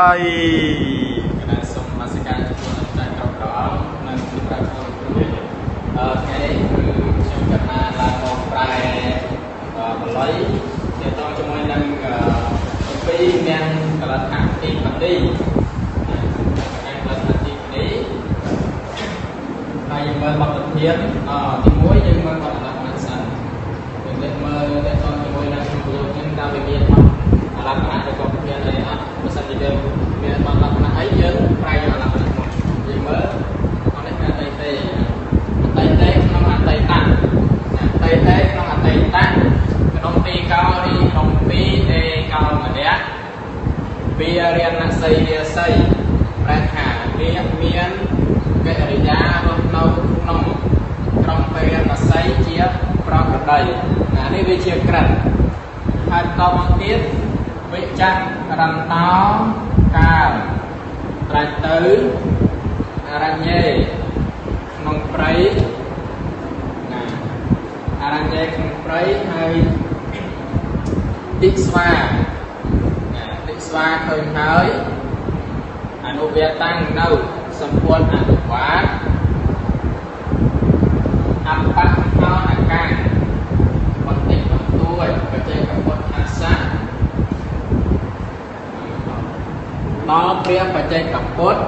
ហើយ គណៈសូមនមស្ការចំពោះអាចារ្យគ្រប់ព្រះអង្គនិងទីប្រាថ្នាគ្រូថ្ងៃនេះគឺខ្ញុំកណាឡើងមកប្រែបល័យទាក់ទងជាមួយនឹងពីមានកលដ្ឋាទីបតីកលដ្ឋាទីបតីហើយយើងមើលបទធានទី1យើងមើលបទអលក្ខណៈសិនយើងមើលទាក់ទងជាមួយនឹងប្រយោគហ្នឹងតើវាមានអលក្ខណៈឬក៏ប្រធានអីអត់បើសិនជាវាមានអលក្ខណៈអីយើងប្រែយកអលក្ខណៈមកយើងមើលអត់នេះអតីតេអតីតេក្នុងអតីតៈអតីតេក្នុងអតីតៈក្នុងទីកោរីក្នុងពីអេកោមរៈពីរៀនសីរាសីប្រែថាវាមានកិរិយារស់នៅក្នុងក្រុងពរាណសីជាប្រក្រតីណានេះវាជាក្រិតហើយបន្តមកទៀតវិចរន្តោកាលត្រាច់ទៅអរញ្ញេក្នុងព្រៃណាអរញ្ញេក្នុងព្រៃហើយទិស្វាណាទិស្វាឃើញហើយអនុវេតាំងនៅសម្ព័ន្ធអនុវាទអបហោនកាំងបន្តិចបន្តួចបច្ចេកពុទ្ធាសៈដល់ព្រះបច្ចេកពុទ្ធ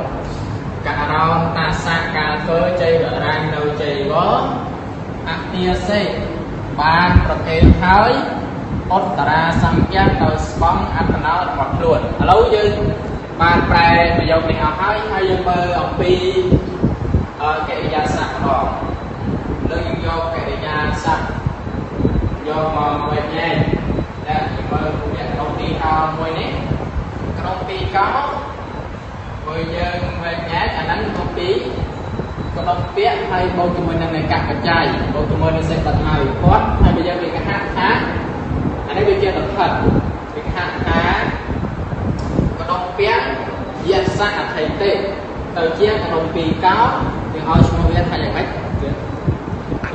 ករោតាសៈកាលធ្វើជ័យវរាញនៅជ័យវអទាសេបានប្រកេនហើយឧត្តរាសម្យ៉ាងដោយស្បង់អត្តនោរបស់ខ្លួនឥឡូវយើងបានប្រែប្រយោគនេះអស់ហើយហើយយើងមើលអំពីកិរិយាសព្ទម្ដងលើយើងយកកិរិយាសព្ទយកមកវែកញែកតែយើងមើលពាក្យក្នុងទីកោមួយនេះក្នុងទីកោបើយើងវែកញែកអាហ្នឹងមកពីក្នុងពាក្យហើយបូកជាមួយនឹងឯកបច្ច័យបូកជាមួយនឹងសេបថាវិភ័តហើយបើយើងវិកហថាអានេះវាជាតថិតវិកហថាក្នុងពាក្យយសៈអធិតិទៅជាក្នុងពីកោយើងឲ្យឈ្មោះវាថាយ៉ាងម៉េច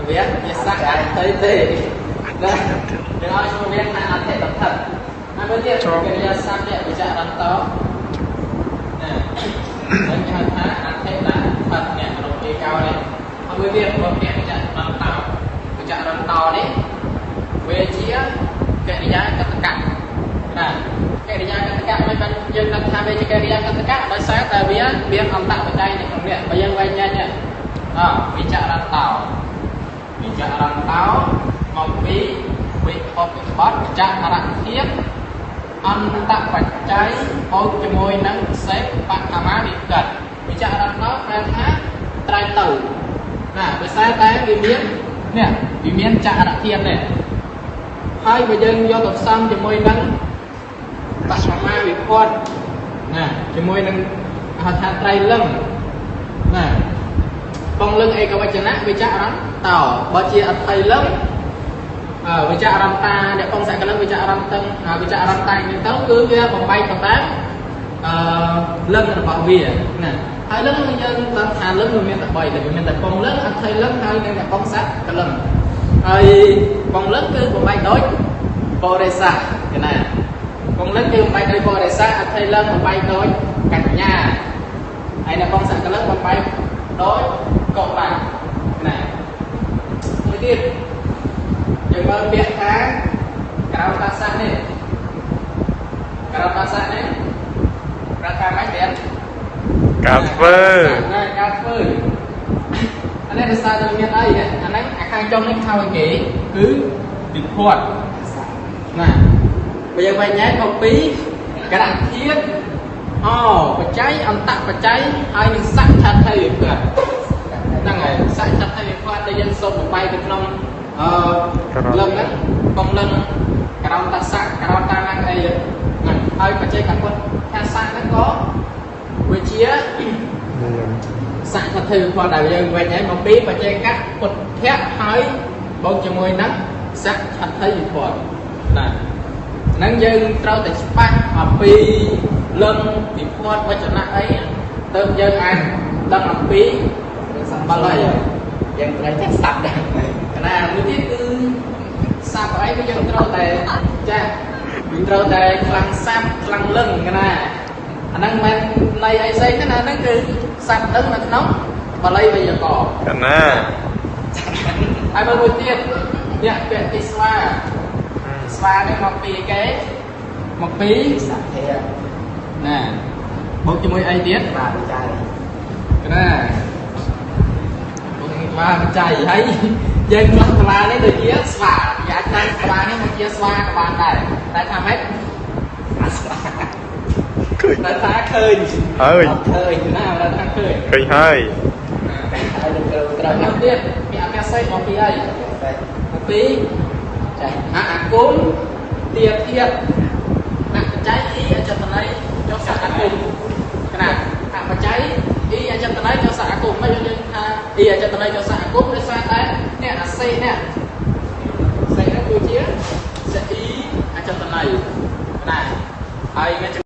វាយសៈអធិតិណាយើងឲ្យឈ្មោះវាថាអធិតថិតហើយមួយទៀតកិរិយាសព្ទវិចរន្តោណាយើងហៅថាអធិតថិតអ្នកក្នុងពីកោនេះហើយមួយទៀតបើពាក្យវិចរន្តោវិចរន្តោនេះវាជាកិរិយាកតកៈណាកិរិយាកតកៈមិនបានយើងដឹងថាវាជាកិរិយាកតកៈដោយសារតែវាមានអន្តបច្ច័យនៅក្នុងនេះបើយើងវែងញែកអវិចរន្តោវិចរន្តោមកពីវិភពវិបត្តិចរធាតុអន្តបច្ច័យបូកជាមួយនឹងសេបកមាវិកតវិចរន្តោប្រែថាត្រៃទៅណាដោយសារតែវាមាននេះវាមានចរធាតុនេះហើយបើយើងយកទៅផ្សំជាមួយនឹងបកមាវិភ័តណាជាមួយនឹងហៅថាត្រៃលឹងណាបងលឹងឯកវចនៈវិចរន្តោបើជាអថៃលឹងវិចរន្តាអ្នកបងសកលឹងវិចរន្តឹងវិចរន្តានេះទៅគឺវាបំបែកទៅតាមលឹងរបស់វាណាហើយលឹងយើងដឹងថាលឹងវាមានតែ3តែវាមានតែបងលឹងអថៃលឹងហើយនិងអ្នកបងសកលឹងហើយបងលឹងគឺបំបែកដូចបរិស័កណាបងលឹងគឺបំបែកដោយបរិស័កអថៃលឹងបំបែកដោយកញ្ញាហើយអ្នកបងសកលឹងបំបែកដោយកុលាណាមួយទៀតយើងមើលពាក្យថាក្រៅតាសៈនេះក្រៅតាសៈនេះប្រថាម៉េចទៀត ការធ្វើ ណាការធ្វើអានេះដោយសារតែមានអីអាហ្នឹងអាខាងចុងនេះហៅឲ្យគេគឺវិភ័តណាបើយើងវែងញែកមកពីករធាតុបច្ច័យអន្តបច្ច័យហើយនឹងសច្ឆថៃវិភ័តហ្នឹងហើយសច្ឆថៃវិភ័តដែលយើងសូមបំបែកទៅក្នុងលឹងហ្នឹងបងលឹងក្រោមតាសៈក្រោមតាហ្នឹងអីហ្នឹងហើយបច្ចេកពុទ្ធថាសៈហ្នឹងក៏វាជាសច្ឆថៃវិភ័តដែលយើងវិញហើយមកពីបច្ចេកពុទ្ធៈហើយបូកជាមួយនឹងសច្ឆថៃវិភ័តណាហ្នឹងយើងត្រូវតែច្បាស់អំពីលឹងវិភ័តវចនៈអីទៅយើងអាចដឹងអំពីសម្បត្តិហើយ យើងត្រូវចេះសັບដែរ កណាមួយទៀតគឺសັບអីគឺយើងត្រូវតែចាស់យើងត្រូវតែខ្លាំងសັບខ្លាំងលឹងកណា អាហ្នឹងមិនន័យអីផ្សេងទេណាហ្នឹងគឺសត្វដឹងនៅក្នុងបាលីវេយ្យាករណ៍ កណា ហើយមើលមួយទៀតអ្នកពាក់ទីស្វាស្វានេះមកពីគេមកពី សទ្ធា ណាបូកជាមួយអីទៀត បាទចៃ ណាបូកជាមួយបច្ច័យហើយយើងខ្លះបន្លានេះដូចជាស្វាគេអាចតាំងបន្លានេះមកជាស្វាក៏បានដែរតែថាម៉េច អាស្វា ឃើញ តែថាឃើញ ហើយ អត់ឃើញ ណាតែថាឃើញ ឃើញហើយ ហើយលោកគ្រូត្រូវ ហើយទៀតពីអកាស័យមកពីអីមកពី ចា អអាគមទាធាតអបច្ច័យអ៊ីអចតន័យចុះសអាគមកណាអបច្ច័យអ៊ីអចតន័យចុះសអាគមមិនយើងថាអ៊ីអចតន័យចុះសអាគមដោយសារតែអ្នកអាសេអ្នកសេហ្នឹងគឺជាសេអ៊ីអចតន័យណាហើយមាន